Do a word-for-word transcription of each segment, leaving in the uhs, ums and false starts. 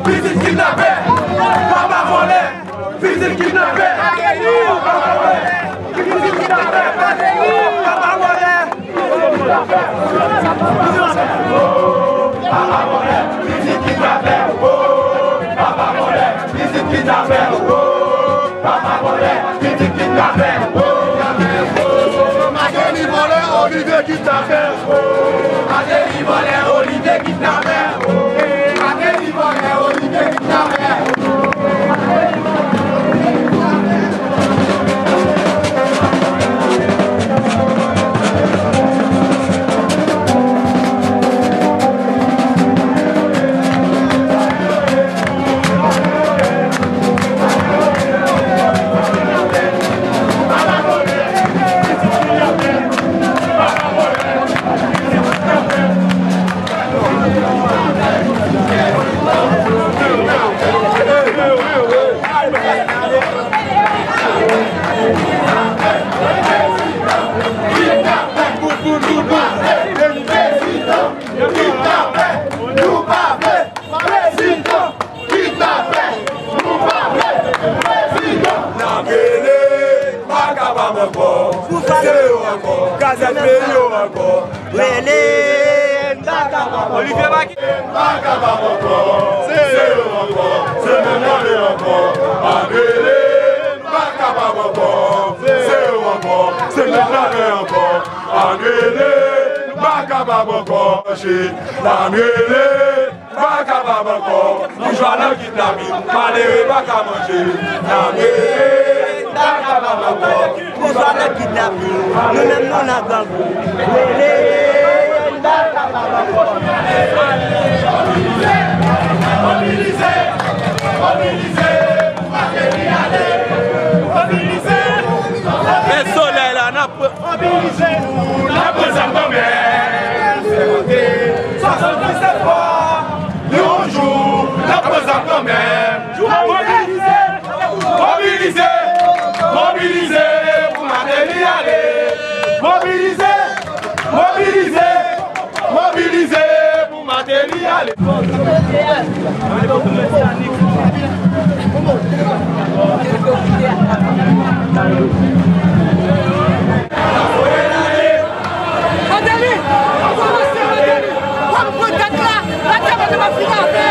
Pitit kidnapè, papa vòlè. Pitit kidnapè, papa vòlè. Pitit kidnapè, papa vòlè. Papa vòlè, pitit kidnapè, oh, papa vòlè, pitit kidnapè, oh, papa vòlè, pitit kidnapè, oh. Mateli vòlè, Olivier kidnapè, oh. Mateli vòlè, Olivier kidnapè, oh. Mateli vòlè, Olivier kidnapè, oh. Kidnapè, nou pa vle. Prezidan, kidnapè, nou pa vle. Prezidan. N ap rele, n pa kapab ankò. Se yo ankò. Gazèt peyi yo ankò. Rele, n pa kapab ankò. Olivier Baky. N pa kapab ankò. Se yo ankò. Se menm vòlè ankò. N ap rele, n pa kapab ankò. Se yo ankò. Se menm vòlè ankò. N ap rele, n pa kapab ankò. N ap rele. Pa kapab ankò, boujwa nan kidnapin, malere pa ka manje. N ap rele, pa kapab ankò, boujwa nan kidnapin, nou menm nou nan grangou. Rele, pa kapab ankò. Mobilize, mobilize, mobilize, mobilize. Men solèy la, n ap Mobilize nou, n ap pran zam kanmenm. Se vote swasanndiznèf fwa. Yon jou, n ap pran zam kanmenm. Mobilize, mobilize, mobilize pou Martelly ale. Mobilize, mobilize, mobilize pou Martelly ale. Martelly, kòmanse Martelly, w ap pran dat la, la te mete m ap fin avè.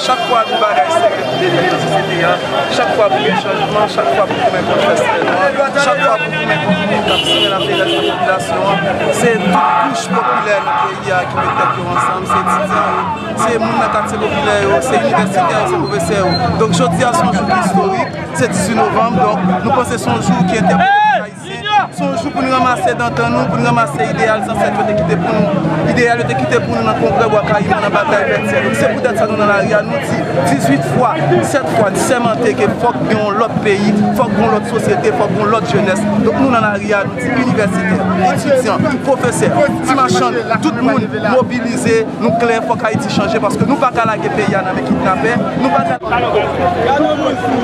Chak fwa pou bagay serye pou fèt nan sosyete a, chak fwa pou gen chanjman, chak fwa pou goumen kont fè sitèn nwa, chak fwa pou goumen kont moun k ap simen laterè nan popilasyon an, se tout kouch popilè nan peyi a ki met tèt yo ansanm, se etidyan yo, se moun nan katye popilè yo, se inivèsitè yo, se pwofesè yo. Donk, jodi a se yon jou ki istorik, se dizuit novanm, donk, nou panse se yon jou ki entèpele tout Ayisyen. Se yon jou pou n ranmase dantan nou, pou n ranmase ideyal zansèt yo te kite pou nou. Ideyal yo te kite pou nou nan Kongrè Bwa Kayiman, nan Batay Vètyè. Donk, se poutèt sa nou nan lari a, nou di dizuit fwa, sèt fwa, n sèmante ke fòk gen yon lòt peyi, fòk gen yon lòt sosyete, fòk gen yon lòt jenès. Donk, nou nan lari a, nou di inivèsitè, etidyan, pwofesè, ti machann, tout moun mobilize. Nou klè, fòk Ayiti chanje, paske nou pa ka lage peyi a nan men kidnapè, nou pa ka... Gade yon moun fou.